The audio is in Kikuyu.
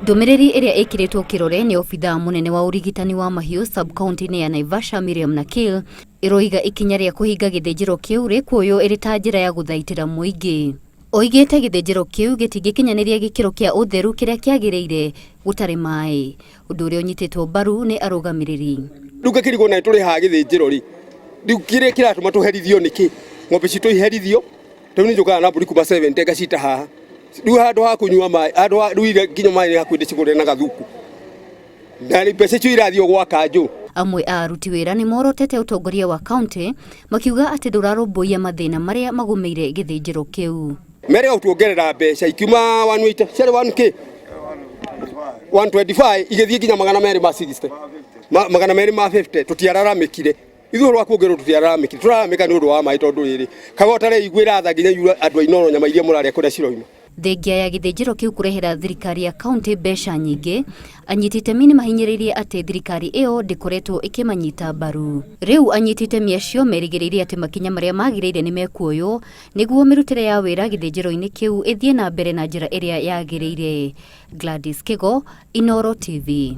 Ndũmĩrĩri ĩrĩa ĩkĩrĩtwo kĩrore nĩ obithaa mũnene wa ũrigitani wa mahiũ sub-county-inĩ ya Naivasha Miriam Nakil ĩroiga ikinya rĩa kũhinga gĩthĩnjĩro kĩu rĩkuoywo ĩrĩ ta njĩra ya gũthaitĩra mũingĩ. Oigĩte gĩthĩnjĩro kĩu gĩtingĩkinyanĩria gĩkĩro kĩa ũtheru kĩrĩa kĩagĩrĩire gũtarĩ maĩ, ũndũ ũrĩa ũnyitĩtwo mbaru nĩ arũgamĩrĩri. Rĩu ngakĩrigwo na tũrĩhaga gĩthĩnjĩro rĩ, rĩu kĩrĩa kĩratũma tũherithio nĩkĩ? Ng'ombe citũ iherithio, rĩu nĩ njũkaga na mbũri kuma 70 ngacita haha. Rĩu handũ ha kũnyua maĩ, handũ ha rĩu iria nginya maĩ nĩ hakuhĩ ndĩcigũrĩre na gathuku. Na mbeca icio irathiĩ o gwa kanjũ. Amwe a aruti wĩra nĩ morotete ũtongoria wa kaunti makiuga atĩ ndũrarũmbũiya mathĩna marĩa magũmĩire gĩthĩnjĩro kĩu. Merĩga gũtuongerera mbeca ikiuma 180, ciarĩ 1K 125 igĩthiĩ nginya 200 ma 60 250 tũtiararamĩkire. Ithuĩ ũhoro wa kuongererwo tũtiararamĩkire, tũraramĩka nĩ ũndũ wa maĩ tondũ rĩrĩ kaga ũtareiguĩra tha nginya inyuĩ andũ a Inooro nyama iria mũrarĩa kũrĩa ciroima. Thengia ya gĩthĩnjĩro kĩu kũrehera thirikari ya kaunti mbeca nyingĩ, anyiti itemi nĩ mahinyĩrĩirie atĩ thirikari ĩyo ndĩkoretwo ĩkĩmanyita mbaru. Rĩu anyiti itemi acio merĩgĩrĩire atĩ makinya marĩa magĩrĩire nĩ mekuoywo nĩguo mĩrutĩre ya wĩra gĩthĩnjĩro-inĩ kĩu ĩthiĩ na mbere na njĩra ĩrĩa yagĩrĩire. Gladys Kĩgo, Inooro TV.